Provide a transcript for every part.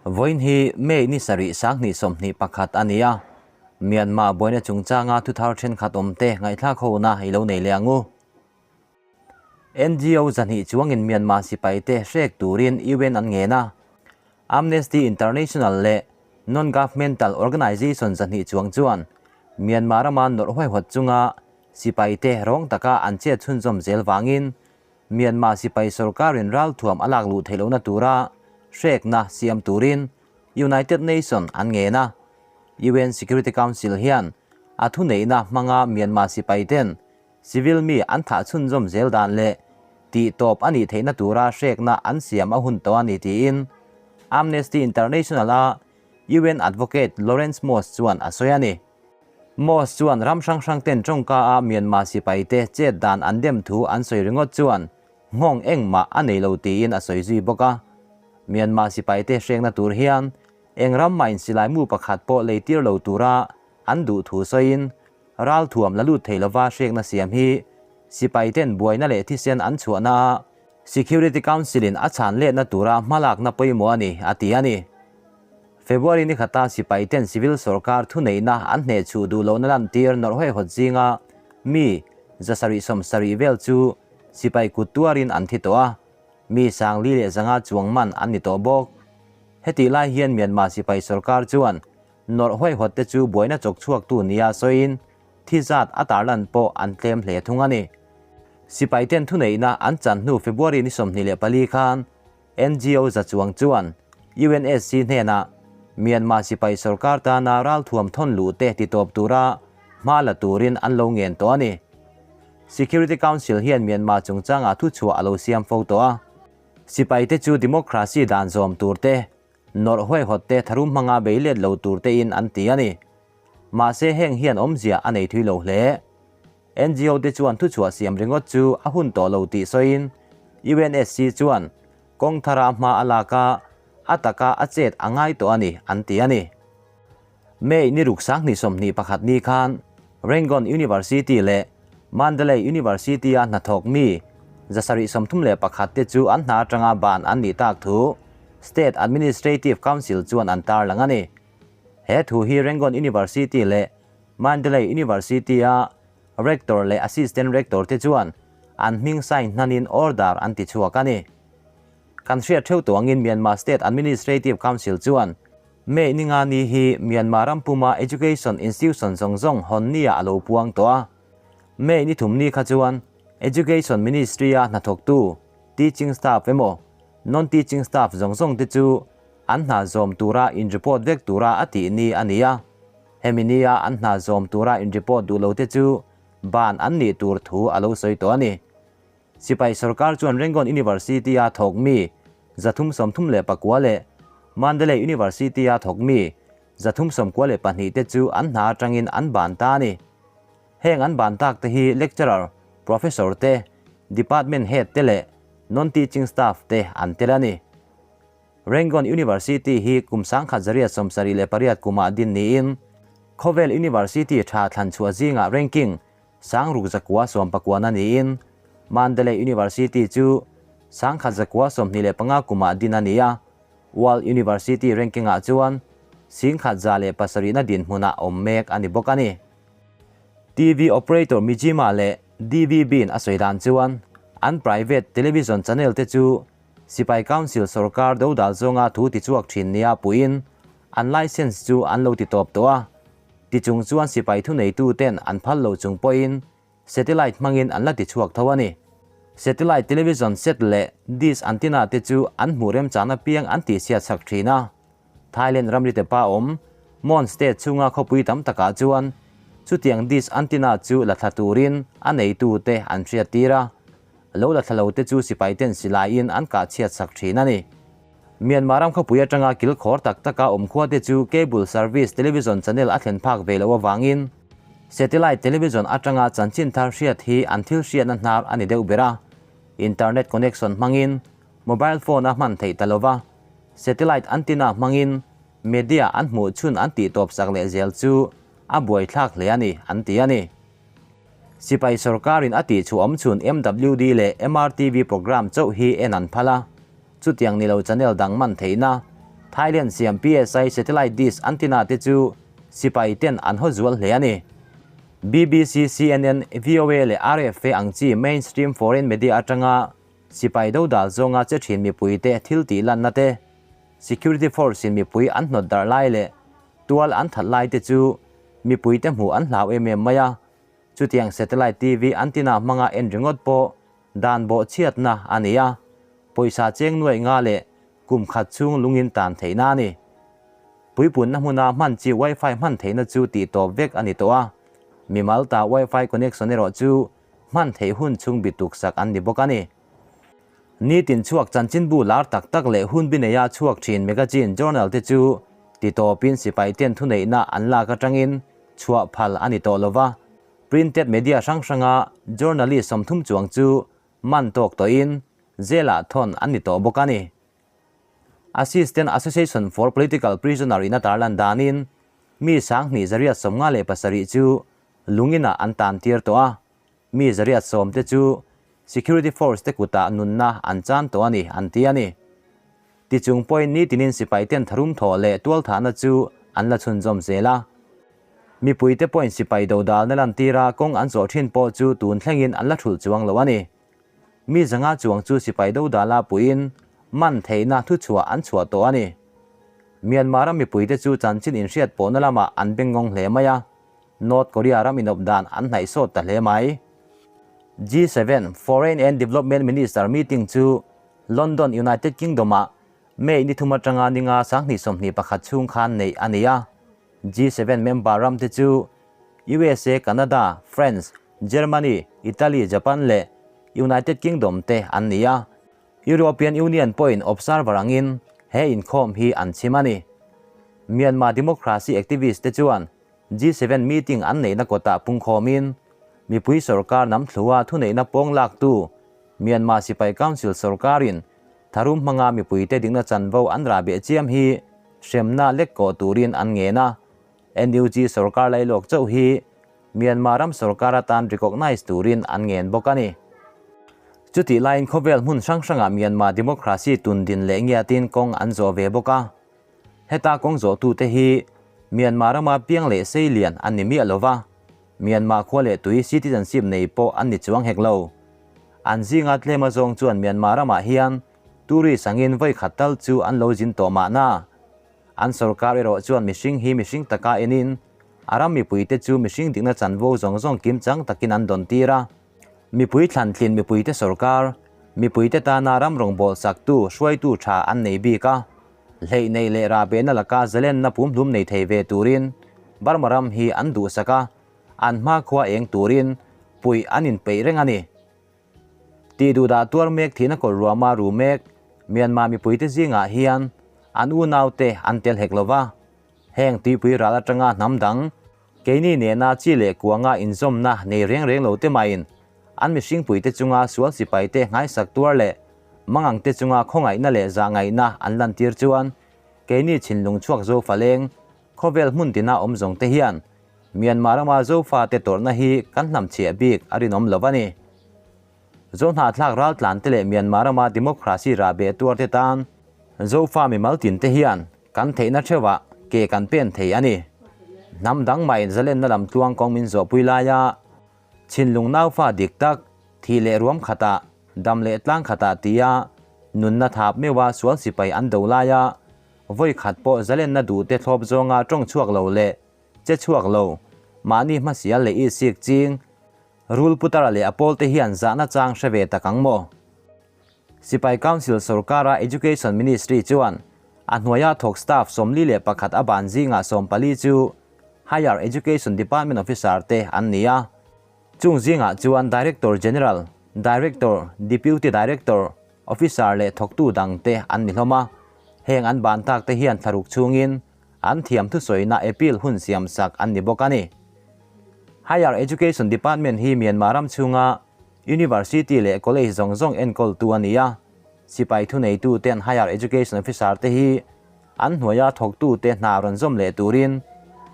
Vawiin hi May ni sarih sanghnih 21 a ni a, Myanmar buaina chungchanga thuthar thenkhat awmte ngaihthlak hona i lo nei leh ang u. NGO 200 chuangin Myanmar sipaite hrek turin UN an ngen a, Amnesty International leh Non-Governmental Organization 200 chuang chuan Myanmar rama nawrh huaihawt chunga sipaite rawng taka an chet chhunzawm zel vangin Myanmar sipai sorkarin ralthuam a lak luh theih lohna tura hrekna siam turin United Nation an ngen a. UN Security Council hian a thuneihna hmanga Myanmar sipaiten civil mi an thah chhunzawm zel dan leh tih tawp a nih theihna tura hrekna an siam a hun tawh a ni tiin Amnesty International-a UN Advocate Lawrence Moss chuan a sawi a ni. Moss chuan ram hrang hrang ten tawngka a Myanmar sipai te chet dan an dem thu an sawi ringawt chuan nghawng engmah a nei lo tiin a sawi zui bawk a. Myanmar sipai te hrengna tur hian eng ram mah in silai mu pakhat pawh lei tir lo tura an duh thu sawiin ralthuam la lut thei lova hrekna siam hi sipai ten buaina leh thisen an chhuahna a Security Council in a chhan letna tura hmalakna pawimawh a ni, a ti a ni. February ni khata sipai ten civil sorkar thuneihna an hneh chhuh duh lohna lantir nawrh huaihawt zinga mi 770 vel chu sipai kut tuarin an thi tawh a, mi 4,500 chuang man an ni tawh bawk. Hetih lai hian Myanmar sipai sorkar chuan nawrh huaihawt te chu buaina chawk chhuaktu nia sawiin thi zat a tarlan pawh an tlem hle thung a ni. Sipai ten thuneihna an chan hnu February ni 24 khan NGO za chuang chuan UNSC hnenah Myanmar sipai sorkar tana ralthuam thawn luh te ti tawp tura hma la turin an lo ngen tawh a ni. Security Council hian Myanmar chungchangah thuchhuah a lo siam fo tawh a. Sipai te chu democracy dan zawm tur te, nawrh huaihawt te tharum hmanga bei let lo tur tein an ti a ni. Mahse heng hian awmzia a nei thui lo hle. NGO te chuan thuchhuah siam ringawt chu a hun tawh lo tih sawiin UNSC chuan kawng thara hma a lak a, a taka a chet a ngai tawh a ni an ti a ni. May ni ruk 2021 ni khan Rangoon University leh Mandalay University a hnathawk mi 731 te chu an hna atanga ban an nih tak thu State Administrative Council chuan an tarlang a ni. He thu hi Rangoon University leh Mandalay University a Rector leh Assistant Rector te chuan an hming sign hnanin order an ti chhuak a ni. Kan hriat theuh tawh angin Myanmar State Administrative Council chuan May ni nga ni hi Myanmar ram puma education institution zawng zawng hawn nia a lo puang tawh a. May ni thum ni kha chuan Education Ministry a hnathawktu teaching staff emaw non-teaching staff zawng zawng te chu an hna zawm tura in report vek tura a tih ni a ni a. Hemi nia an hna zawm tura in report duh lo te chu ban an nih tur thu a lo sawi tawh a ni. Sipai sorkar chuan Rangoon University a thawk mi 339 leh Mandalay University a thawk mi 392 te chu an hna atangin an ban ta a ni. Heng an ban tak te hi lecturer, professor te, department head te leh non-teaching staff te an tel a ni. Rangoon University hi kum 1978 kumah din niin khawvel University tha thlan chhuah zingah ranking 6919 niin Mandalay University chu 1925 kumah din a ni a, World University ranking ah chuan 1107 na dinhmunah awm mek a ni bawk a ni. TV operator Mizzima leh DVB in a sawi dan chuan an private television channel te chu Sipai Council sorkar dodal zawnga thu ti chhuak thin nia puiin an license chu an lo ti tawp tawh a, tichung chuan sipai thuneitu ten an phal lo chung pawhin satellite hmangin an la ti chhuak tho a ni. Satellite television set leh dish antenna te chu an hmuh remchana piang an tihchhiat chak thin a. Thailand ramri te pa awm Mon State chhunga khawpui tam takah chuan chutiang dish antenna chu la thla turin a neitu te an hriat tir a. Lo la thla lo te chu sipai ten silaiin an kah chhiat sak thin a ni. Myanmar ram khawpui atanga kil khawr tak taka awm khua te chu cable service television channel a thlen phak ve loh avangin satellite television atanga chanchin thar hriat hi an thil hriatna hnar a ni deuh ber a. Internet connection hmangin mobile phone a hman theih ta lova, satellite antenna hmangin media an hmuh chhun an tih tawp sak leh zel chu a buaithlak hle a ni an ti a ni. Sipai sorkarin a tih chhuah awm chhun MWD leh MRTV programme chauh hi en an phal a, chutiang ni lo channel dang man theihna Thailand siam PSI satellite dish antenna te chu sipai ten an haw zual hle a ni. BBC, CNN, VOA leh RFA ang chi mainstream foreign media atanga sipai dodal zawnga che thin mipuite thil tih lanna te, security force in mipui an hnawt darh lai leh tual an that lai te chu mipuite hmuh an hlau em em mai a. Chutiang satellite TV antenna hmanga en ringawt pawh dan bawh chhiatna a ni a, pawisa cheng nuaih nga leh kum khat chhung lungin tan theihna a ni. Puipunna hmuna hman chi Wi-Fi hman theihna chu tih tawp vek a ni tawh a, mimal ta Wi-Fi connection erawh chu hman theih hun chhung bi tuksak an ni bawk a ni. Nitin chhuak chanchinbu lar tak tak leh hun bi neia chhuak thin magazine, journal te chu ti tawpin sipai ten thuneihna an lak atangin chhuah phal a ni tawh lova, printed media hrang hranga journalist 30 chuang chu man tawk tawhin jail-ah thawn an ni tawh bawk a ni. Assistant Association for Political Prisoner in a tarlan danin mi 2857 chu lunginah an tan tir tawh a, mi 110 te chu security force te kutah nunna an chan tawh a ni an ti a ni. Tichung pawhin nitinin sipai ten tharum thawh leh tualthahna chu an la chhunzawm zel a. Mipuite pawhin sipai dodalna lantira kawng an zawh thin pawh chu tun thlengin an la thulh chuang lo a ni. Mi 500 chuang chu sipai dodala puiin man theihna thuchhuah an chhuah tawh a ni. Myanmar a mipuite chu chanchin inhriat pawhna lamah an bengngawng hle mai a, North Korea ram inawp dan an hnaih sawt ta hle mai. G7 Foreign and Development Minister meeting chu London, United Kingdom-ah May ni thum atanga ninga 2021 chhung khan neih a ni a. G7 member ram te chu USA, Canada, France, Germany, Italy, Japan leh United Kingdom te an ni a. European Union pawhin observer angin he inkhawm hi an chhim a ni. Myanmar democracy activist te chuan G7 meeting an neihna kawtah pungkhawmin mipui sorkar nam thlua thuneihna pawng laktu Myanmar Sipai Council sorkarin tharum hmanga mipuite dikna chanvo an rah beh chiam hi hremna lek kawh turin an ngen a. NUG sorkar lailawk chauh hi Myanmar ram sorkar atan recognise turin an ngen bawk a ni. Chutih laiin khawvel hmun hrang hrangah Myanmar democracy tundin leh ngiatin kawng an zawh ve bawk a. Heta kawng zawhtute hi Myanmar rama piang leh sei lian an ni miah lova, Myanmar khua leh tui citizenship nei pawh an ni chuang hek lo. An zinga tlema zawng chuan Myanmar ramah hian tourist angin vawi khat tal chu an lo zin tawh mahna. An sorkar erawh chuan mihring hi mihring taka enin a ram mipuite chu mihring dikna chanvo zawng zawng kimchang takin an dawn tir a. Mipui thlantlin mipuite sorkar, mipuite tana ram rawngbâwl saktu, hruaitu tha an nei bik a. Hleih nei leh rahbehna laka zalenna pumhlum nei thei ve turin Burma ram hi an duhsak a, an hmakhua eng turin puih an inpeih reng a ni. Tih duhdah tuar mek thihna kawr ruama ru mek Myanmar mipuite zingah hian an unaute an tel hek lova, heng tuipui ral atanga hnam dang keini nena chi leh kuanga inzawmna nei reng reng lo te maiin an mihringpuite chunga sual sipaite nghaisak tuar leh mangangte chunga khawngaihna leh zahngaihna an lantir chuan keini chhinlung chhuak Zofa leng khawvel hmun tina awm zawng te hian Myanmar rama Zofa te tawrhna hi kan hnamchhiah bik a rinawm lo a ni. Zohnahthlak raltlan te leh Myanmar rama democracy rahbeh tuar te tan Zofa mimal tin te hian kan theihna theuhah ke kan pen thei a ni. Hnam dang maiin zalenna lam tluang kawng min zawhpui laia Chhinlung naufa dik tak, thih leh ruam khatah, dam leh tlang khatah tia nunna thap meuha sual sipai an do laia vawi khat pawh zalenna duhte thlawp zawnga tawng chhuak lo leh che chhuak lo, mahni hmasial leh isik ching, rul putara leh a pawlte hian zahna chang hre ve tak ang maw? Sipai Council sorkara Education Ministry chuan a hnuaia thawk staff 41 a ban zingah 14 chu Higher Education Department officer te an ni a. Chung zingah chuan Director General, Director, Deputy Director, Officer leh thawktu dang te an ni hlawm a. Heng an ban tak te hian thlaruk chhungin an thiam thusawina appeal hun siam sak an ni bawk a ni. Higher Education Department hi Myanmar ram chhunga University leh College zawng zawng enkawltu a ni a. Sipai thuneitu ten Higher Education Officer te hi an hnuaia thawktute hna rawn zawm leh turin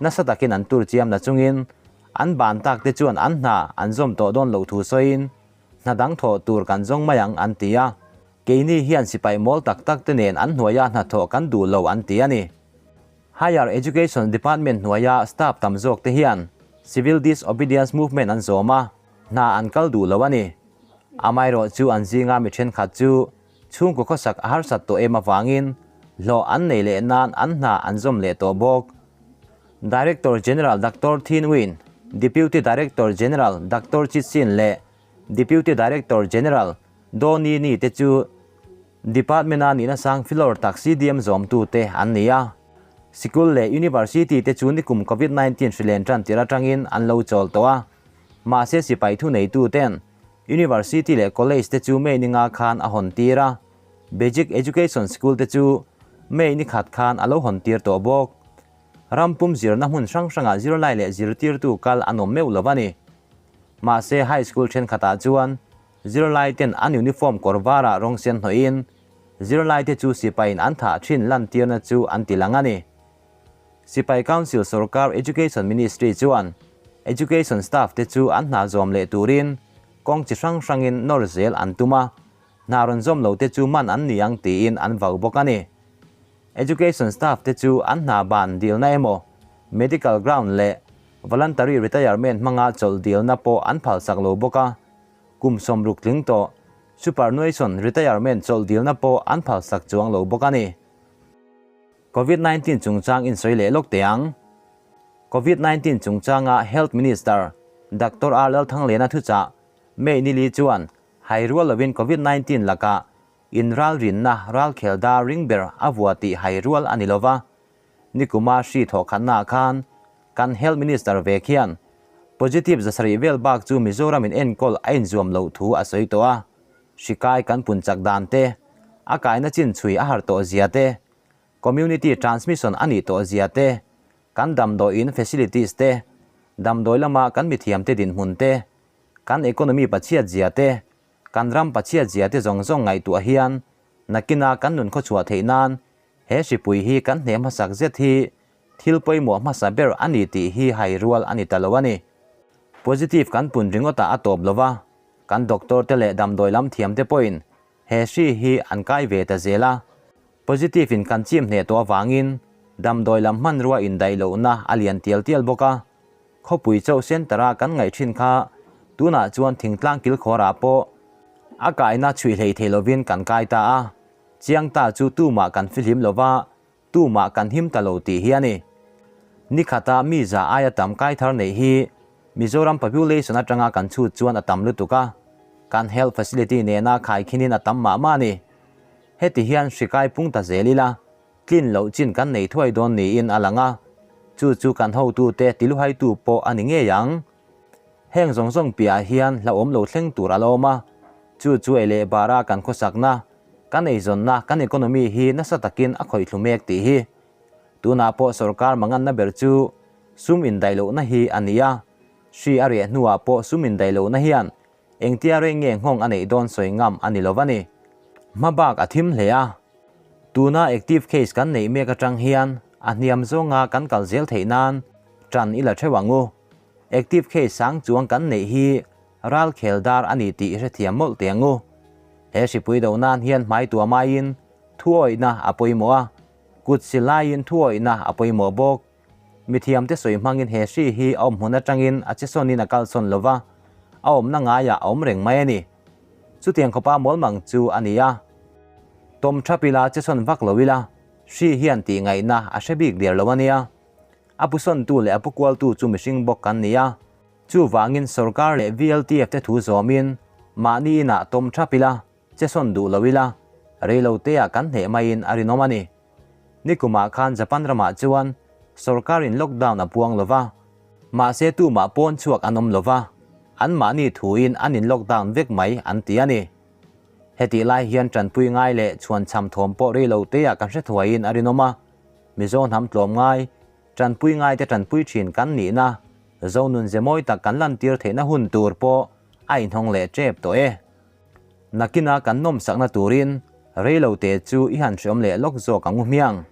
nasa takin an tur chiam na chungin an ban tak te chuan an hna an zawm tawh dawn loh thu sawiin hna dang thawh tur kan zawng mai ang an ti a. Keini hian sipai mawl tak tak te nen an hnuaia hnathawh kan duh lo an ti a ni. Higher Education Department hnuaia staff tam zawk te hian Civil Disobedience Movement an zawm a, hna an kal duh lo a ni. Amaherawh chu an zinga mi thenkhat chu chhungkaw khawsak a harsat tawh em avangin hlawh an nei leh nan an hna an zawm leh tawh bawk. Director General Doctor Thin Win, Deputy Director General Doctor Chit Sin leh Deputy Director General Daw Ni Ni te chu Department-a nihna sang filawr tak CDM zawmtute an ni a. Sikul leh University te chu nikum Covid 19 hrilen tan tir atangin an lo chawl tawh a. Mahse sipai thuneituten University leh College te chu May ni nga khan a hawn tir a. Basic Education School te chu May ni khat khan a lo hawn tir tawh bawk. Ram pum zirna hmun hrang hrangah zirlai leh zirtirtu kal an awm meuh lo a ni. Mahse High School thenkhatah chuan Zirlai ten an uniform kawr varah rawng sen hnawhin zirlaite chu sipaiin an thah thin lantirna chu an ti lang a ni. Sipai Council Sorkar Education Ministry chuan Education staff te chu an hna zawm leh turin kawng chi hrang hrangin nawr zel an tum a, hna rawn zawm lo te chu man an ni ang tiin an vau bawk a ni. Education staff te chu an hna ban dilna emaw medical ground leh voluntary retirement hmanga chawlh dilna pawh an phalsak lo bawk a. Kum 60 tling tawh superannuation retirement chawlh dilna pawh an phalsak chuang lo bawk a ni. Covid 19 chungchang insawi leh lawk teh ang. Covid 19 chungchanga Health Minister Doctor R Lalthangliana thuchah May nili chuan hai rual lovin Covid 19 lakah inralrinna ralkhel dar ring ber a vua tih hai rual a ni lova. Nikuma hri thawhkhatnaah khan kan Health Minister ve khian positive 700 vel bak chu Mizoram in enkawl a inzuam loh thu a sawi tawh a. Hri kai kan pun chak dan te, a kaina chin chhui a har tawh zia te, community transmission a nih tawh zia te, kan damdawiin facilities te, damdawi lama kan mithiamte dinhmun te, kan economy pachhiat zia te, kan ram pachhiat zia te zawng zawng ngaihtuah hian nakina kan nun khawchhuah theih nan he hripui hi kan hne hmasak zet hi thil pawimawh hmasa ber a ni tih hi hai rual a ni ta lo a ni. Positive kan pun ringawtah a tawp lova, kan doctor te leh damdawi lam thiam te pawhin he hri hi an kai ve ta zel a. Positive in kan chim hneh tawh avangin damdawi lam hmanrua indaih lohna a lian tial tial bawk a. Khawpui chauh center a kan ngaih thin kha tunah chuan thingtlang kilkhawrah pawh a kaina chhuih hlei thei lovin kan kai ta a. Chiang ta chu tumah kan fihlim lova, tumah kan him ta lo tih hi a ni. Nikhata mi za aia tam kai thar neih hi Mizoram population atanga kan chhut chuan a tam lutuk a, kan health facility nena khaikhinin a tam mah mah a ni. Heti hian hri kai pung ta zel ila, tlin loh chin kan nei thuai dawn niin a lang a, chu chu kan hotute tiluhaitu pawh a ni ngei ang. Heng zawng zawng piahah hian hlauhawm lo thleng tur a la awm a, chu chu ei leh bara kan khawsakna, kan eizawnna, kan economy hi nasa takin a khawih thlu mek tih hi. Tunah pawh sorkar manganna ber chu sum indaih lohna hi a ni a, hri a riah hnuah pawh sum indaih lohna hian engtia rei nge nghawng a neih dawn sawi ngam a ni lo a ni. Hmabak a thim hle a, tuna active case kan neih mek atang hian a hniam zawnga kan kal zel theih nan tan i la theuh ang u. Active case sang chuang kan neih hi ral khel dar a ni tih i hrethiam mawlh teh ang u. He hripui do nan hian hmai tuam aiin thuawihna a pawimawh a, kut si laiin thuawihna a pawimawh bawk. Mithiamte sawi hmangin he hri hi a awm hmun atangin a chesawnin a kalsawn lo va, a awmna ngaiah a awm reng mai a ni. Chutiang khawpa mawlmang chu a ni a. Tawm thap ila chesawn vak lo ila, hri hian tihngaihna a hre bik der lo a nia. A pusawntu leh a pukualtu chu mihring bawk kan ni a. Chuvangin sorkar leh VLTF te thu zawmin mahni inah tawm thap ila, chesawn duh lo ila, reiloteah kan hneh maiin a rinawm a ni. Nikumah khan Japan ramah chuan sorkarin lockdown a puang lo va, mahse tumah pawn chhuak an awm lo va, anmahni thuin an in lockdown vek mai an ti a ni. Hetih lai hian tanpui ngai leh chhuanchham thawm pawh reiloteah kan hre thuaiin a rinawm a, Mizo hnam tlawm ngai, tanpui ngaite tanpui thin kan nihna, Zonun ze mawi tak kan lantir theihna hun tur pawh a inhawng leh tep tawh e. Nakina kan nawmsakna turin reilote chu i han hreawm leh lawk zawk ang u hmiang.